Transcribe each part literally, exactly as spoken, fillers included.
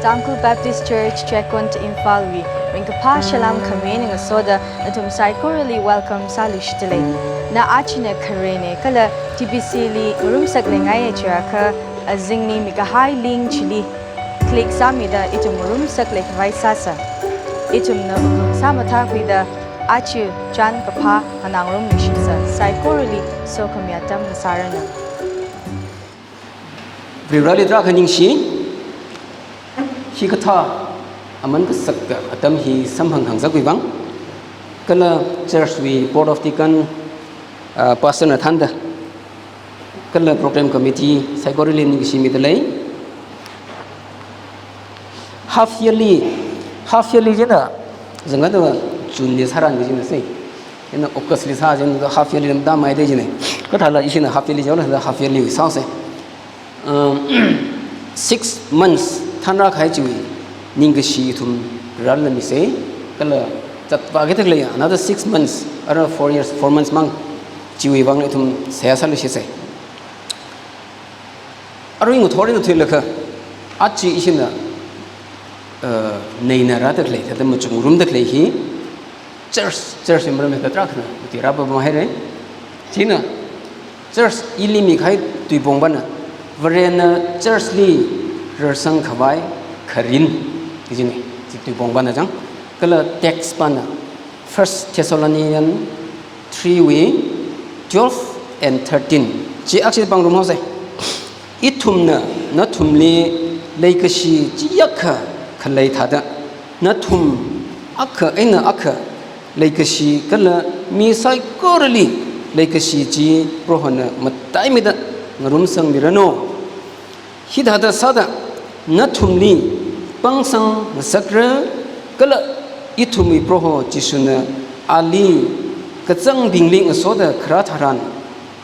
Tangkhul Baptist Church, Checkon, Imphal wui ringkaphā salam khami eina ngasoda nathum saikorali welcome sāluishitdalei. Na achina kharena kala T B C li ngarumsakleingaiya chiakha azingli mikahai link chili click sāmida ithum ngarumsaklei khavai sāsa. Ithumna wuklung sāmathākhuida aja chānkaphā nganāngarumluishitsa. Saikorali sokhami atam ngasāranu. Varivarali tarākha ningshi, hikathā aman kasakta atam hi samphang khangazakvang, kala church wui Board of Deacon, ah, pastor na thānda, kala program committee saikorali ningshimidalei. Half yearly, half yearly china, zangkada June li sāran kajina sai. Ina August li sā china half yearly lam tamai de jina. Kathāla ishina half yearly jao la half yearly sāsa. Um, six months thanrākahai chiwui ningkashi ithum rālala misai. Kala zatvāki tak lei another six months, ara four years, four months mang chiwui vang ithum seihā sāluishitsa. Arui ngathor eina thuilaga, aja ishina, uh, neina rāda khalei, thāda machukngarumda khalei hi, church, church wui maram hi tarākhana mati rāpam haira. China, church ili mikahai tuipong pana, Varena church li rarsang khavai kharin, kajina, chi tuipong pana chang. Kala text pana, First Thessalonian three wui twelve and thirteen. Chi akhashi pāngarumhaosa. Ithumna nathumli leikashi chiyākha khalei thāda, nathum akha eina akha leikashi kala mi saikorali leikashi chi Prohona mataimida ngarumsangmiranu. Hithāda sāda, nathumli pangsang ngasakra, kala ithumwui Proho Jishuna ali kazangbingli ngasoda kharā tharan,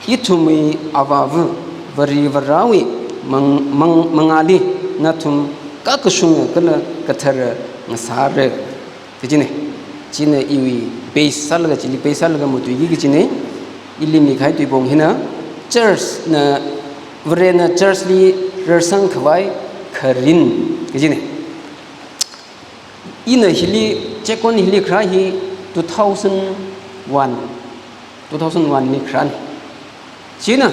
ithumwui Avāva Varivarāwui mang-, mang-, mangāli nathum kakashunga kala kathara ngasāra. Kajina, china iwui base sālaga, chili base sālaga matuiki kajina, ili mikahai tuipong hina, church na, Varena church li rarsang khavai kharin, kajina. Ina hili, Checkon hili kharā hi two thousand one, two thousand one li kharāna. China,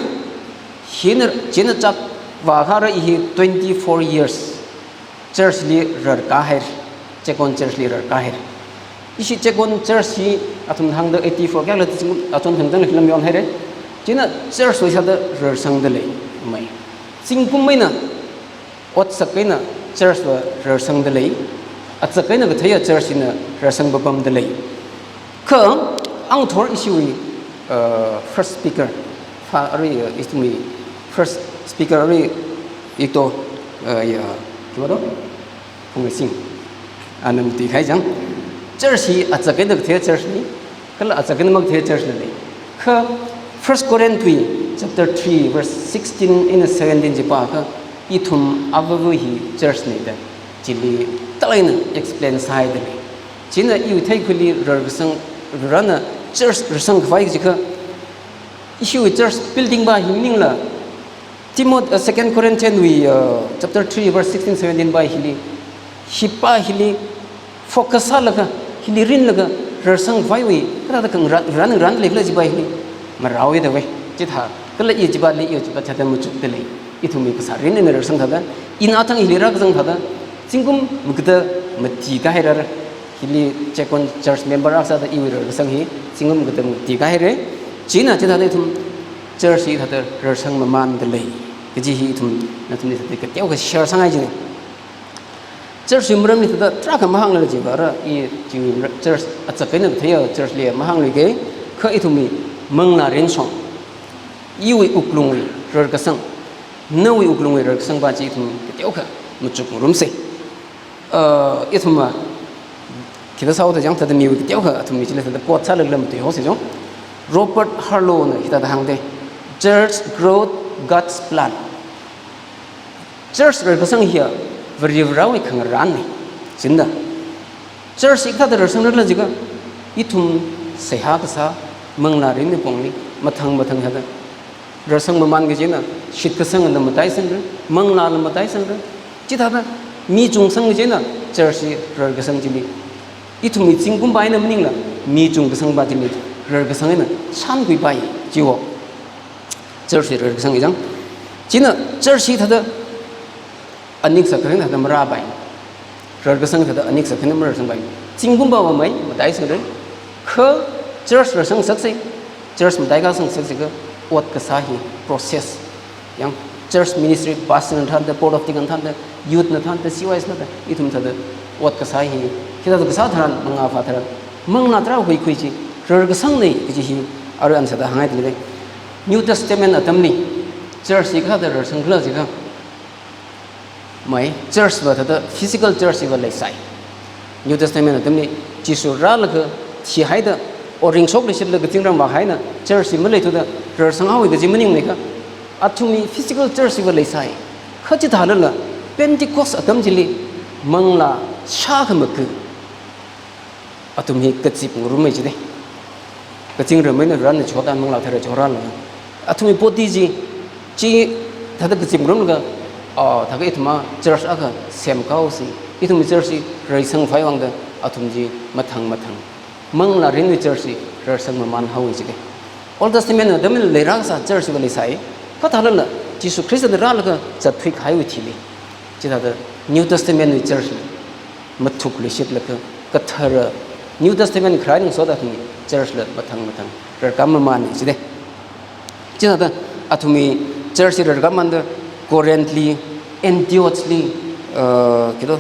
hina, china chak vākharā hi twenty-four years church li rarkāhaira, Checkon church li rarkāhaira. Ishi Checkon church hi athum hāngda eighty-four kayākhala zingkum achon thangchang lam yonhaira. China church wui sāda rarsangda lei, mai. Zingkum eina otsak eina church va rarsangda lei, atsak eina katheiya church hina rarsang papamda lei. Kha, ngathor ishiwui, uh, first speaker, fa arui, uh, ithumwui first speaker arui ito, uh, ya, khiwuivang? Phungrasing. Ana matuikahai chang. Church hi atsak eina katheiya church na, kala atsak eina makatheiya church la lei. Kha First Corinth wui chapter three verse sixteen eina seventeen chi pākha, ithum Avāva hi church na da, chili talai eina explain sāhaida lei. China iwui theikhuili rarkasang, Varena church rarsang khavai kajikha, ishiwui church building va hi maningla, Timothy, uh, Second Corinthian wui, uh, chapter three verse sixteen seventeen va hili, hi va hili focus sālaga, hili rinlaga rarsang khavaiwui, kathāda khangarān, rān, rān leikhala chi va hili marāhaoda vei. Chithā, kala i chi vali, i chi va thāda machukda lei. Ithumwui kasā rin eina rarsang thāda, ina athang hili rākazang thāda, zingkum makada mati kahaira. Hili Checkon church member akha sāda iwui rarkasang hi zingkum makada mati kahaira. China chithāda ithum church hi thāda rarsang mamanda lei. Kaji hi ithum nathumli thāda kateokha share sāngai jina. Church wui maramli thāda tarākha mahāngla chi vāra, i chi church atsak eina katheiya church li mahāngluikei, kha ithumwui manglā rinshong, iwui wuklungwui rarkasang, nawui wuklungwui rarkasang va chi ithum kateokha machukngarumsa. Uh, ithum va, khida sāhaoda chang thāda miwui kateokha athumwui chili thāda quote sālaga matuihaosa chang. Robert Harlow na hithāda hāngda, "Church growth God's plan." Church rarkasang hiya Varivarāwui khangarānna. China, church hi kathāda rarsang rala jiakha, ithum seihā kasā, manglā rinwui pongli, mathang mathang hithāda rarsang maman kajina, shitkasangla mataisangra, manglāla mataisangra. Chithāda Mi chungsang chieina church hi rarkasang chili, ithumwui zingkumpa eina maningla, mi chungkasangpa chili rarkasang eina shānkhuipai chiwo. Church hi rarkasang hi chang. Chieina church hi thāda anik sākharing thāda marāpai. Rarkasang thāda anik sākharing mararsangpai. Zingkumpa vāmei, mataisangren. Kha church rarsang sāsei, church mataikasang sāsei kha ot kasā hi process. Yang church ministry, pastor na thānda, board of deacon thānda, youth na thānda, C Y S na thānda, ithum thāda ot kasā hi, hithāda kasā tharan, mangā phā tharan, manglā tarākha huikhui chi rarkasangnei kaji hi arui ana sāda hāngngai tili. New Testament atamli church hi kathāda rarsangkhala jiakha, mai, church va thāda physical church va leisai. New Testament atamli Jishu rālaga thihaida, oring shokluishitlaga kazingram vāhaina church hi maleithuda rarsanghaowei kaji maningnei kha, athumwui physical church va leisai. Kha chithālala Pentecost atam chili manglā shākhamaka athum hi kazip ngarumei jidei. Kazingram eina Varena chihotda Manglā Kathara chihorāla, athumwui body chi, chi thāda kazip ngarumlaga, ah, thākha ithumva church akha semkahaosei, ithumwui church hi rarsangphai vangda athum chi mathang mathang manglārinwui church hi rarsang mamānhaowei jidei. Old Testament atamli leirākasā church va leisai. Kha thālala Jishu Khristana rālaga zatthuikahaiwui thili, chithāda New Testament wui church hi mathukluishitlaga kathara New Testament kharā ningsoda hi church la mathang mathang rarkāmamānei jidei. Chithāda athumwui church hi rarkāmamānda Corinth li, Antioch li, uh, kito,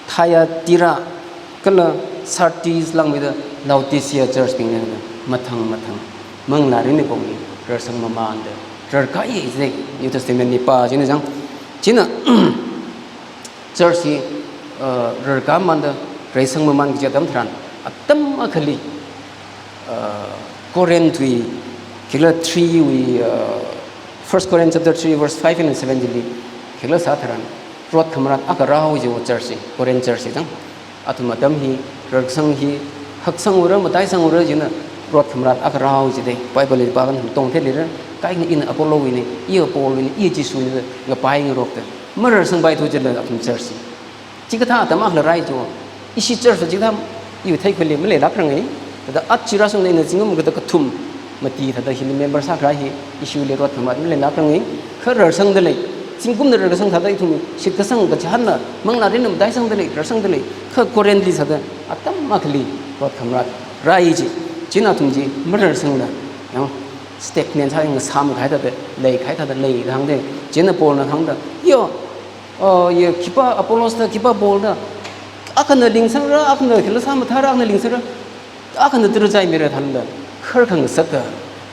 Thyatira, kala Sardis langmeida Laodicea church bingna mathang mathang manglārinwui pong hi rarsang mamānda rarkāi jidei. New Testament li pā chieina chang. Chieina church hi, uh, rarkāmamānda rarsang mamān kaji atam tharan, atam akhali, uh, Corinth wui, khikhala three wui, uh, First Corinth chapter three verse five and seven chili khikhala sā tharan, rot khamarat akha rāhaowa jiwo church hi, Corinth church hi chang. Athum atam hi, rarsang hi, haksangura, mataisangura chieina rot khamarat akha rāhaowa jidei. Bible li pākhanang tongthei leira, kaikhana ina Apollo wine, iya Paul wine, iya Jishu wine, ngapai ngarokta mararsangpaithu jila athum church hi. Chikathā atam akhala rāi jiwo. Ishi church chikathā iwui theikhuili maleilākrangei. Thāda ot chi rāshungda ina zingkum kathā kathum mati thāda hili member sākharā hi, ishiwuili rot khamarat maleilākrangei. Kha rarsangda lei. Zingkumna rarkasang thāda ithum shitkasang kachihānla, manglārinna mataisangda lei, rarsangda lei. Kha Corinth li sāda atam akhali rot khamarat rāi ji. Chieina athum chi mararsangla, yang stagnant sāi, ngasāmkahai thāda, leikahai thāda leida hāngdei. Chieina Paulna hāngda, yo, oh, ya, khipā Apollos da, khipā Paul da, akhana lingsangra, akhana khikhala sāmathāra, akhana lingsangra, akhana tara chaimeira thālala, khar khangasaka,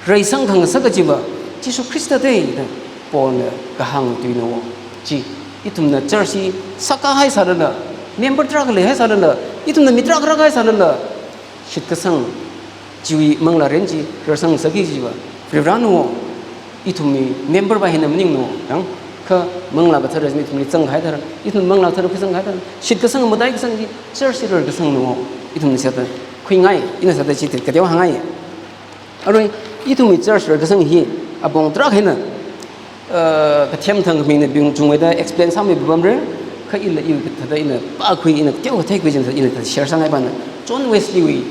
rarsang khangasaka chiva Jishu Khrista dei da Paulna kahāng tuina wo. Chi, ithumna church hi sākahai sālala, member tarākha leihai sālala, ithumna mi tarākha rākahai sālala, shitkasang chiwui manglārin chi rarsang sāki jiva Varivarana wo, ithumwui member va hina maningna wo, yang kha Manglā Kathara china ithumli zangkahai tharan, ithum Manglā Kathara khuizangkahai tharan, shitkasang mataikasang chi church hi rarkasangna wo, ithumna sāda khuingai, ina sāda chi kateo hāngngai. Arui, ithumwui church rarkasang hi apong tarākha eina, uh, kathem thangkhamei na bing chungmeida explain sāmei papamra, kha ila iwui kathāda ina pākhui, ina teokha theikhui chieina ina thāda share sāngai pana. John Wesley wui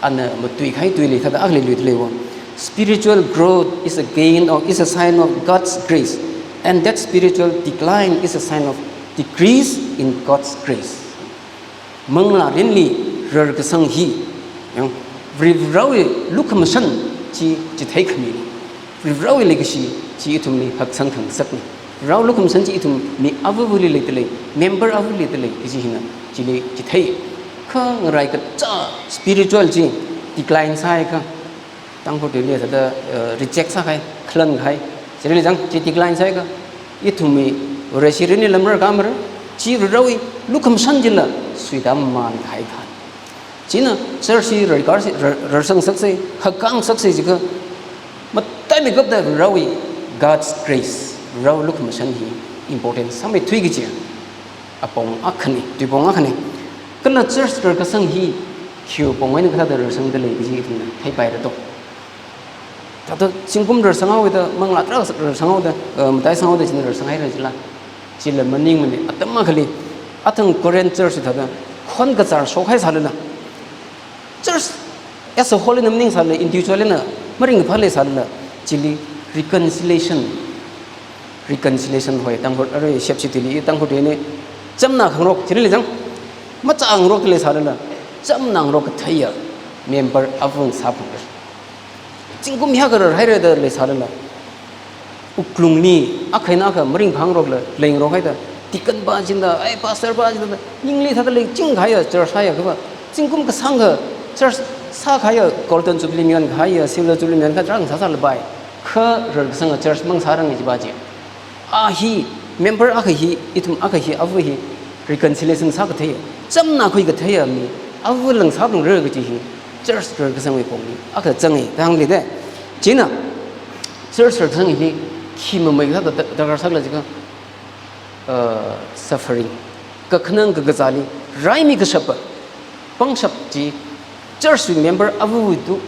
ana matuikahai tui lei, thāda akhali luida leiwo. Spiritual growth is a gain or is a sign of God's grace, and that spiritual decline is a sign of decrease in God's grace. Manglārinli rarkasang hi, yang, Varivarawui lukhamashan chi chitheikhami. Varivarawui leikashi chi ithumli haksang khangasakna. Varivarawui lukhamashan chi ithum mi avavali leida lei, member avali leida lei, kaji hina chili chithei. Kha ngarai kacha spiritual chi decline sāhaiakha, Tangkhul tuili thāda, uh, reject sākahai, khalankahai. Chili chang, chi decline sāhaiakha, ithumwui Vareshirinli lamrar kamar, chi Varivarawui lukhamashan chila suitammankahai thān. China church hi rarkar si, rar-, rarsang sāsei, hakkāng sāsei jiakha, mataimeikapta Varivarawui God's grace, Varivarawui lukhamashan hi important sāmeithui kaji apong akhana, tuipong akhana. Kala church rarkasang hi khi apong eina kathāda rarsangda lei kaji ithumna theipaira to. Thāda zingkum rarsanghaoda, manglā tarākha rarsanghaoda, eh, mataisanghaoda china rarsanghaira jila. Chila maningmana, atam akhali Athang Corinth church thāda khon kazār shokhai sālala, church as a whole na maningsālala, individual na maringphālei sālala, chili reconciliation, reconciliation hoi Tangkhul, arui shepshi tili Tangkhul tili chamna khangarok chili lei chang, macha ngarok lei sālala, chamna ngarok katheiya member avung sāphungra. Zingkum hiyākha rarhaira da lei sālala, wuklungli akha eina akha maringphāngarokla leingarok haida, deacon pa china, ai pastor pa china, ningli thāda leiching kahaiya church haiya kapa, zingkum kasāngkha church sākahaiya, Golden Jubilee mion kahaiya, Silver Jubilee mion kahai church sāsālapai, kha rarkasanga church mang sārang jipa chi. A hi, member akha hi, ithum akha hi, avu hi, reconciliation sākathei, chamna khuikatheiya mi, avu lang sāphungra kaji hi, church rarkasangwui pongli akha zanga da hāngli da. China, church rarkasang hi khi mamei kathāda darkar sākhala jiakha, uh, suffering, kakhanang kakazāli raimi kashapa, pangshap chi church wui member avuwui tu,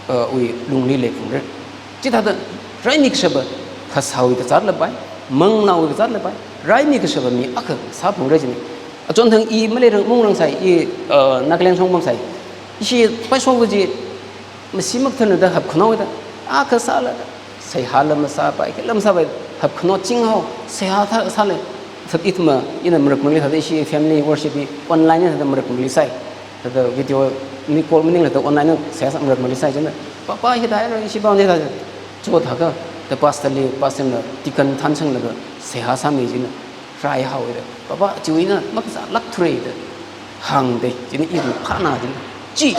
uh, wui lungli leiphungra. Chithāda raimi kashapa, phasāwui kazātlapai, manglāwui kazātlapai, raimi kashapa mi akha sāphungra jina. Achonthang i Malayram mungrang sai, i, uh, Nagaland shong pamsai, ishi paishokva chi masi makthana da hapkhano da, akha sāla da, seihāla masāpai, kala masāpai, hapkhano chinghao, seihā thā sālei. Sat ithumva, ina marakmali thāda ishi family worship hi online na thāda marakmali sai. Thāda video ni call maningla thāda online na seihā sā marakmali sai china. Papa hithāhaira, ishi pa hithāhaira. Chithākha, the pastor li, pastor na deacon thanchanglaga seihā sāmi china. Raihaoda, papa chiwui eina makazālāk thura da hāngda, china iwui phāna china. Chi,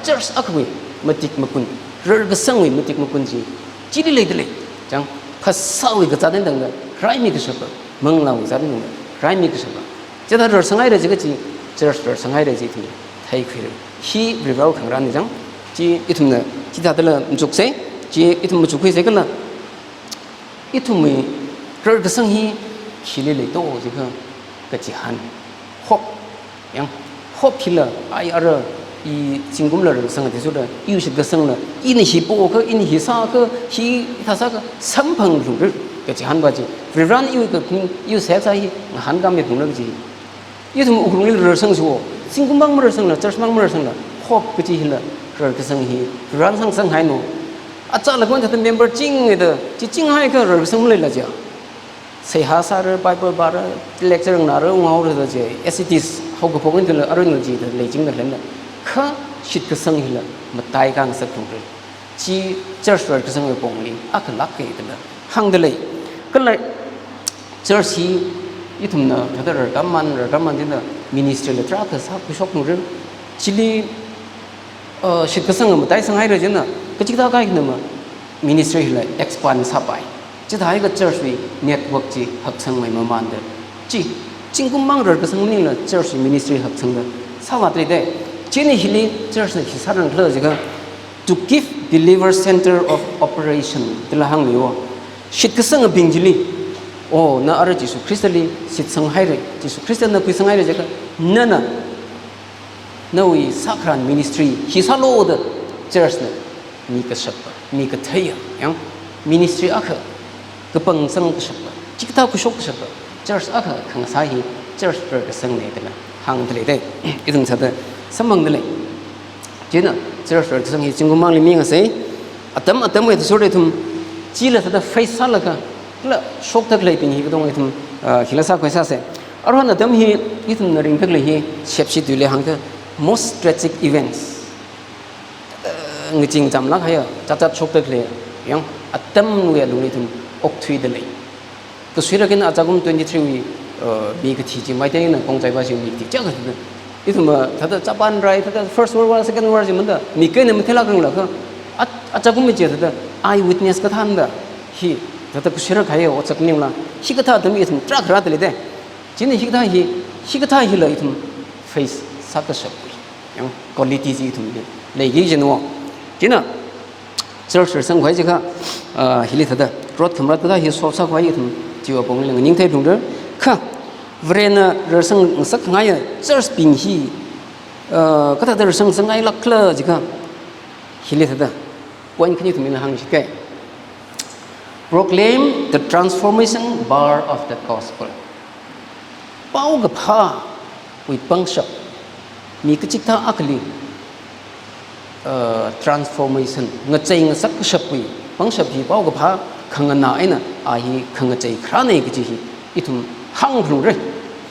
church akhawui matik makun, rarkasangwui matik makun chi, chili leidalei. Chang, phasāwui kazāt eina tangda raimi kashapa, manglāwui kazāt eina tangda raimi kashapa. Chithāda rarsanghaira jiakha chi, church rarsanghaira chi ithum theikhuira. Hi Varivarāwui khangarān ni chang, chi ithumna chithādala machuksa, chi ithum machukkhuisa kala, ithumwui rarkasang hi khili leito jiakha kachihān, hope. Yang, hope hila, ai ara, i zingkumla rarkasang athishurda, iwui shitkasangla, ina hi pokha, ina hi sākha, hithā sākha, samphanglungra kachihān pa chi. Varivarāna iwui kaphaning, iwui seihā kasā hi ngahānkāmi phungra kaji. Ithum wuklungli rarsangsa, zingkum mang mararsangla, church mang mararsangla, hope kaji hila, rarkasang hi, rarkasang sanghaino. Achālakha thāda member chingda, chi chinghaikha rarkasang maleila jiya. Seihā sāra, Bible pāra, lecture nganāra, unghaora da chi, as it is, haokaphok eina kala, aruina chida leichingda leinda. Kha shitkasang hila, mataikhangasak phungra. Chi church rarkasangwui pongli akhalāka da hāngdalei. Kala church hi ithumna thāda rarkāman, rarkāman china ministry la tarākha sākhuishok phungra. Chili, uh, shitkasang mataisanghaira china, kachikathā kaikhanama ministry hila expand sāpai. Chithāhaiakha church wui network chi haksangmei mamanda. Chi, zingkum mang rarkasang maningla church wui ministry haksangda sāvātli da. China hili church na khi sārangkhala jiakha, to give believer center of operation, dala hāngli o. Shitkasangabing chili, o, na ara Jesu Khristali shitsanghaira, Jesu Khristana khuisanghaira jiakha, nana, nawui sākharan ministry hi sālu da, church na mi kashapa, mi katheiya, yang, ministry akha, kapangsang kashapa, chikathā khuishok kashapa, church akha khangasā hi, church rarkasangna dala hāngdalei da, ithum sāda samphangdalei. China, church rarkasang hi zingkum mangli mingasei, atam atamwui athishurda ithum, chila thāda face sālaga, kala shokda khaleibing hi katong ithum, ah, hila sākhuisāsa. Aruihon atam hi, ithumna ringda khalei hi, shepshi tuili hāngda, most tragic events. Eh, ngaching chamlāk haiya, chatat shokda khalei, yang, atamwui alungli ithum okthuidalei. Kasuirak eina achakum twenty-three wui, uh, mi kathi chi, Meiteina Khongjaipā chi mi kathi chiyākha thāda. Ithum, uh, thāda Japan rai, thāda First World War, Second War chi manda, mi kaina matheilākranglaga, a, achakum mi chi thāda, eyewitness kathānda, hi, thāda kasuirak kahai otsak maningla, hikathā atam ithum tarākha rādalei da. China hikathā hi, hikathā hila ithum face sākashap. Yang quality chi ithumli leiki jino. China, church rarsangkhui jiakha, ah, hili thāda, rot khamarat kathā hi solve sākhui ithum, chiwui pongli nganingthei phungra. Kha, Varena rarsangngasak ngaiya church bing hi, ah, kathāda rarsang sāngailākkhala jiakha, hili thāda, point khani ithum ina hāngshika. Proclaim the transformation power of the gospel. Paokaphāwui pangshap, mi kachikathā akhali, uh, transformation, ngachei ngasak kashapwui pangshap hi paokaphā khanganā eina a hi khangachei kharāna kaji hi ithum hāngphalungra.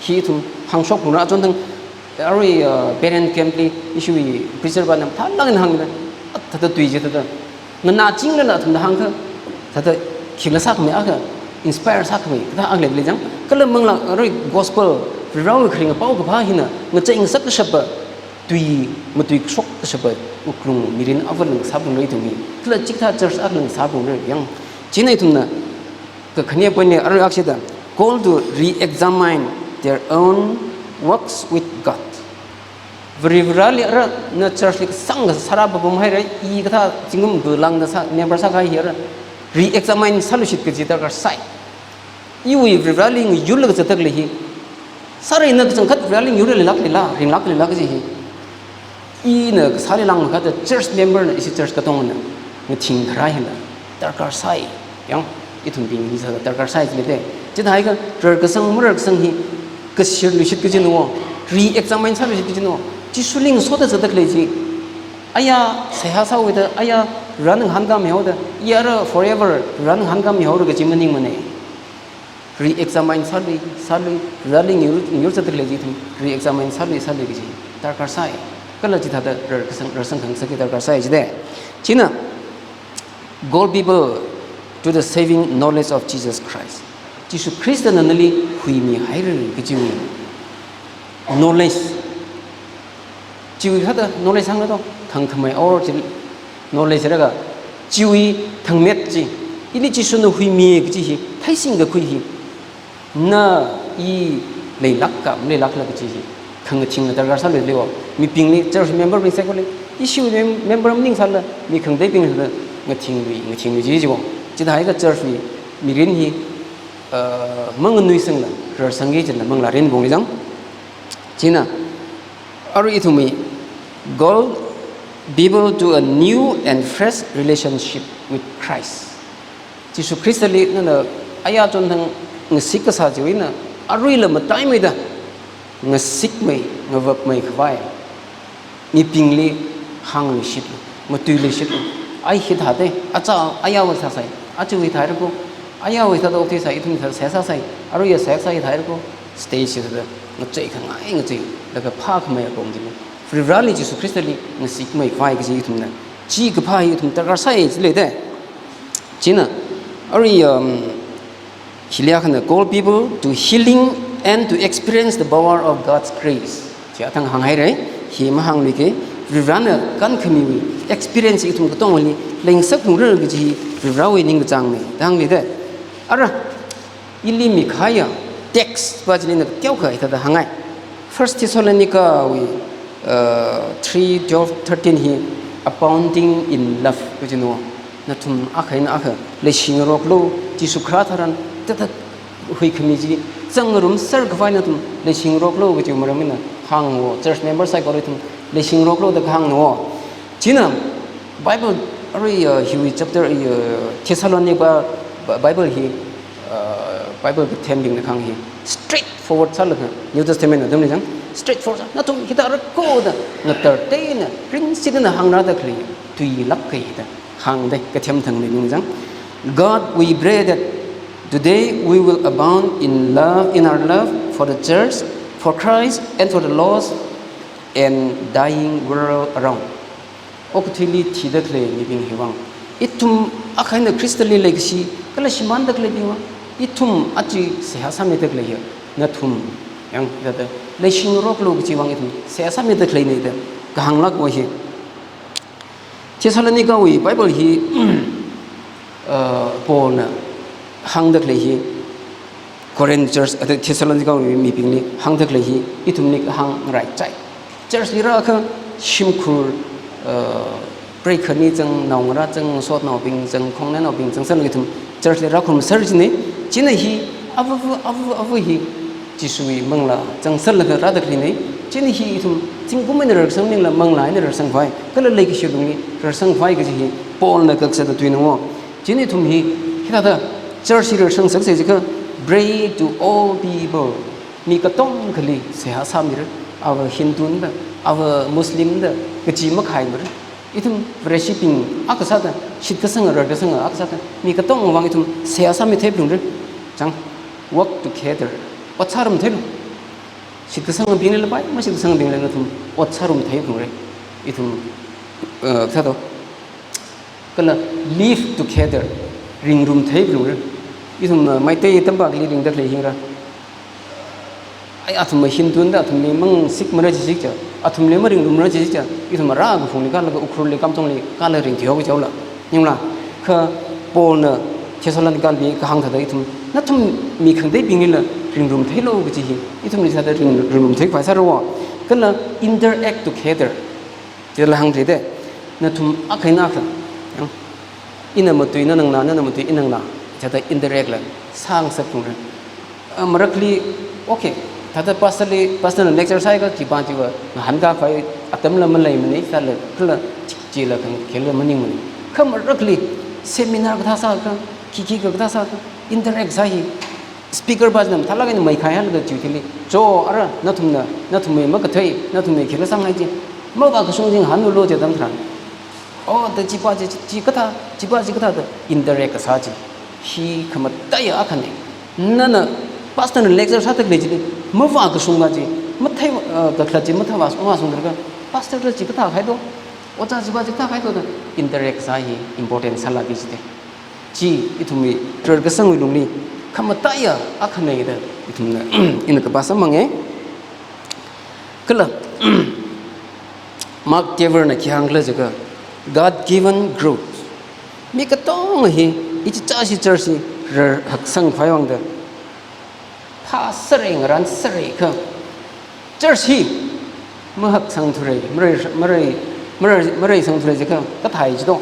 Hi ithum hāngshokphalungra. Achonthang arui, uh, parent camp li ishiwui preacher pana mathālāk eina hāngda, thāda tui chi thāda nganāchinglala athumna hāngkha, thāda khila sākhamei akha, inspire sākhamei kathā akha leili chang. Kala manglā arui gospel, Varewui kharinga paokaphā hina ngachei ngasak kashapa, tui, matui kashok kashapa wuklung mirin ava̱ lāngsāphalungra ithum hi. Kala chikathā church akha lāngsāphalungra yang. Chieina ithumna kakhane point li arui akshida, call to re-examine their own walks with God. Varivarāli ara na church li kasāngkha sārā papam haira, i kathā zingkum bu lāngda sā, member sākahai hi ara re-examine sāluishit kaji darkar sai. Iwui Varivarāli ngayurlaga zatda khalei hi, sāra ina kachangkhat Varivarāli ngayurda leilāk leila, ringlāk leila kaji hi, ina kasāli lāngkha thāda church member na ishi church katongna ngathing kharā hila darkar sai. Yang, ithumbingli sāda darkar sai jilei te. Chithākha rarkasang mararkasang hi kashirluishit kajina wo, re-examine sāluishit kajina wo. Jishuling soda zatda khalei chi, aya seihā sāhaoda, aya Varena ngahānkāmihaoda, i ara forever Varena ngahānkāmihaora kaji maningmana. Re-examine sālui, sālui, Vareli ngayur, ngayur zatda khalei chi ithum re-examine sālui, sālui kaji darkar sai. Kala chithāda rarkasang, rarsang khangasak hi darkar sai jide. Chieina, call people to the saving knowledge of Jesus Christ. Jishu Khristana nali huimihaira kajiwui knowledge. Chiwui kathāda knowledge hāngna to, thangkhamei or chi knowledge laga, chiwui thangmet chi, ili Jishuna huimi kaji hi theising kakhui hi, na i leilāka, maleilākla kaji hi khangathingla darkar sāluilei wo. Mibingli, church member bing saikorali, ishi mem-, member maning sālala, mi khangateibingli sāda ngathinglui, ngathinglui ji ji wo. Chithākha church wui mirin hi, uh, manganuisangla rarsangki jila manglā rin bongli chang. Chieina, arui ithumwui call people to a new and fresh relationship with Christ. Jishu Khristali nana aya chonthang ngasik kasā chiwui eina, aruila mataimeida ngasikmei, ngavapmei khavai mibingli hāngluishitlu, matuiluishitlu. Ai hithāda, acha ayāwui sāsai, achiwui thāhaira ko, ayāwui thāda okthuisai, ithum thāda seihā sāsai, aruiya seihā sāi thāhaira ko, stage thāda ngachei khangai ngachei, laga phākhamei apong jina. Varivarāli Jishu Khristali ngasikmei khavai kaji ithumna, chi kaphā hi ithum darkar sai jilei te. Chieina, arui, um, hili akhana, call people to healing and to experience the power of God's grace. Chi athang hānghaira, hi mahāngluike, Varivarāna kankhamiwui experience ithum katongali leingasakphalungra kaji hi Varivarāwui ningkachāngna da hānglei te. Ara, ili mikahaiya text pa chili ina teokha hithāda hānghai. First Thessalonica wui, uh, three, twelve, thirteen hi, abounding in love kajina wo. Nathum akha eina akha leishingaroklu, Jishu kharā tharan thāda huikhami chi zangngarumser khavai nathum leishingaroklu kaji maram eina hānga wo, church member saikora ithum leishingaroklu da kahāngna wo. Chieina Bible arui, uh, hiwui chapter, uh, Thessalonica Bi-, Bible hi, uh, Bible kathembingna kahāng hi straightforward sālaga, New Testament atamli chang, straightforward sā, nathum hithāra ko da ngatar teina, ringshitna hāngrāda khalei, tuilāk kahai da hāngda, kathem thangli nung chang. God, we pray that today we will abound in love, in our love for the church, for Christ, and for the lost and dying world around. Okathuili thida khalei mibing hiwui vang, ithum akha eina Khristali leikashi kala shimānda khaleibing vang, ithum aja seihā sāmida khalei hi, nathum yang thāda leishingaroklu kajiwui vang ithum seihā sāmida khaleina da kahānglāk wo hi. Thessalonica wui Bible hi, uh, Paulna hāngda khalei hi, Corinth church, uh, Thessalonica wui mibingli hāngda khalei hi, ithumli kahāng ngaraichai. Church li rākha shimkhur, uh, preikhani chang, naongarā chang, sotnaobing chang, khongnainaobing chang, sālaga ithum church li rākhum sāra jina, chieina hi, ava, ava, ava, ava hi, Jishuwui manglā zangsālaga rāda khaleina, chieina hi ithum zingkum eina rarsang maningla manglā eina rarsang khavai, kala leikashi lungli rarsang khavai kaji hi Paulna kakasāda tuina wo. Chieina ithum hi, hithāda church hi rarsang sāsai jiakha, pray to all people. Mi katongkhali seihā sāmira, ava Hindu da, ava Muslim da, kaji makhaimara. Ithum Vareshibing akha sāda, shitkasanga, rarkasanga akha sāda, mi katongwui vang ithum seihā sāmi theiphalungra. Chang, work together. Ot sārum theilu. Shitkasangabingli lapai, mashitkasangabanglila nathum ot sārum theiphalungra. Ithum, uh, sāda. Kala live together, ringrum theiphalungra. Ithum, uh, Meitei tampakli ringda khalei hingra. Ai, athum Hindu da, athumli mang Sikh mara chi Sikh cha, athumli maringrumra chi Sikh cha, ithum rākaphungli kālaga Ukhrulli Kamjongli kālaga ringthuihaoki chaola. Ningla, kha Paulna Thessalonicabing kahāng thāda ithum, nathum mi khangateibinglila ringrum theilu kaji hi, ithumli sāda ring, ringrum theikhavai sāra wo. Kala interact together. Chila hāngchida, nathum akha eina akha, yang, ina matui nana nganā, nana matui ina nganā, chithāda interact la sāngasakphalungra. Ah, marākhali, okay, thāda pastor li, pastor na lecture sāhaiakha, chipa chiva ngahānkakhavai atamla maleimana, thāla, kala, chi, chila khangkhela maningmana. Kha marākhali, seminar kathā sāakha, khikhi kathā sāakha, interact sā hi, speaker pa china mathālāk eina meikhai hailaga chiwui thili, cho, ara, nathumna, nathumwui makathei, nathumwui khila sānghai chi, mavākashung chi ngahānlu jida atam tharan. Oh, da chipa chi, chi kathā, chipa chi kathā da interact kasā chi. Hi khamataiya akhana. Nana pastor na lecture sāda khalei chili, mavākashunga chi, mathei, uh, kakhalat chi mathāvā, mavāshungda kha, pastor la chi kathā kahai do, ojā chipa chi kathā kahai do da interact sā hi important sālāka jida. Chi ithumwui rarkasangwui lungli khamataiya akhana da ithumna, ina kapā samphanga. Kala, Mark Dever na khi hāng khala jiakha, God given growth. Mi katonga hi, ichichāshi church hi rarhaksangkhavai vang da, phā sārei ngarān sāreikha, church hi mahaksangthura, marai, marai, marai, maraisangthura jiakha, kathāi chi do.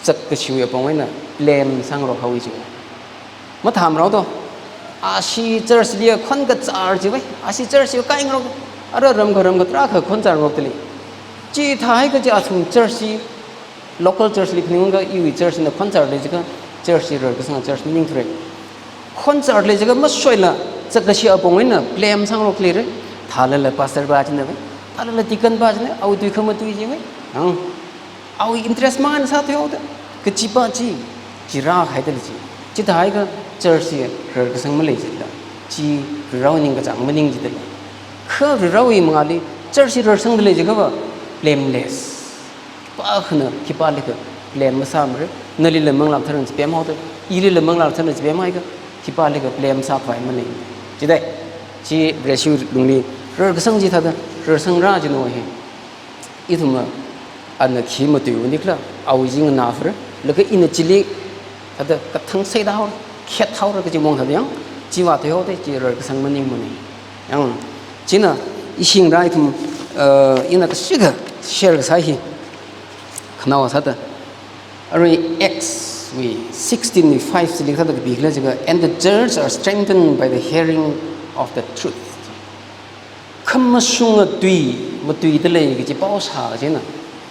Zakkashiwui apong eina blame sāngarok haowa chi. Mathāmarao do. Ashi church li khon kachar chiva, ashi church li kaingarok, ara ram kha ram kha tarākha khon charngarok dalei. Chithāhai kaji athum church li, local church li phaningakha iwui church na khon charlei jiakha, church hi rarkasang church maningthura. Khon charlei jiakha masoila, zakkashi apong eina blame sāngarok leira. Thālala pastor pa china va, thālala deacon pa china, awui tui khamatui chiva. Ang, awui interest mang eina sāthuihaoda, kachipa chi, chi rākahai dalei chi. Chithāhaiakha church hi rarkasang malei jida. Chi Varewui ningkachāng maning jida lei. Kha Varewui mangāli church hi rarsangda lei jiakha va, blameless. Khipākhana khipālikha blame masāmara, nalila manglā tharan chipemhaoda, ilila manglā tharan chipemhaiakha, khipālikha blame sākhavai malei. Jida, chi Vareshiwui lungli rarkasang chithāda rarsangra jino hi. Ithumva, ana khi matuiwui nikhala, awui chi nganāphara, laga ina chili, thāda kathang seida haora, khet haora kaji mong thāda yang, chi vāthuihaoda, chi rarkasang maningmana. Yang, china, ishi ngarā ithum, uh, ina kashikha share kasā hi, khanaowa sāda. Arui Acts wui sixteen wui five chili kathāda kapi khala jiakha, "And the church are strengthened by the hearing of the truth." Khamashunga tui matuida lei kaji pao sā china,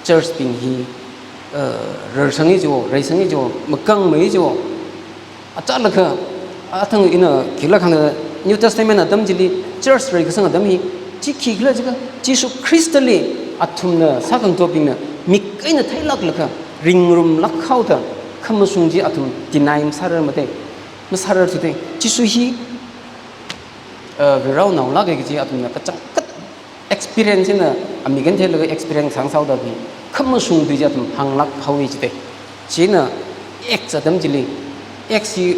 church bing hi, uh, rarsangi jiwo, raisangi jiwo, makangmei jiwo. Achālakha, athang ina khikhala hāngda New Testament atam chili church raikasang atam hi, chi khikhala jiakha, Jishu Khristali athumna sākhangathabingna mik eina theilāklakha, ringrumlāk haoda, khamashung chi athum deny masārarmada, masārarthuda, Jishu hi, uh, Varewui naolāka kaji athumna kachangkhat experience eina, amik eina theilaga experience sāngasakda hi, khamashung tui chi athum hānglāk haowa jida. China Acts atam chili, Acts hi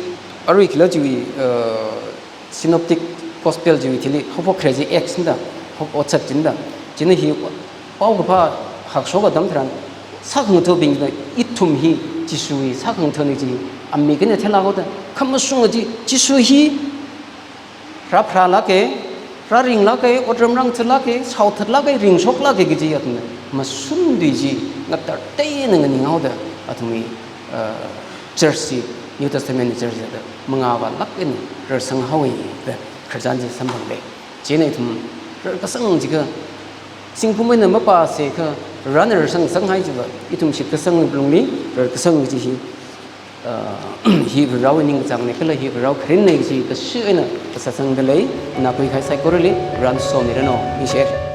arui khikhala chiwui, uh, synoptic gospel chiwui thili, haophok khare chi Acts na da, haophok otsak china da. China hi paokaphā hakshok atam tharan, sākhangathabingna ithum hi Jishuwui sākhangathana chi, amik eina theilākhaoda, khamashunga chi, Jishu hi, rāpharālāka, rāringlāka, otram rāngathalāka, shaothatlāka, ringshoklāka kaji athumna mashun tui chi ngatartei eina nganinghaoda athumwui, uh, church chi, New Testament church chi da mangā vālāk eina rarsang haowa da khararchan chi samphangda. China ithum rarkasang jiakha, zingkum eina mapāsakha, rana rarsang sanghai chiva, ithum shitkasang lungli rarkasang chi hi, uh, hi Varewui ningkachāngne kala hi Varewui kharinne kaji kasui eina kasā sangda lei, nathum kaikhai saikorali Varena somiranu, ningshi.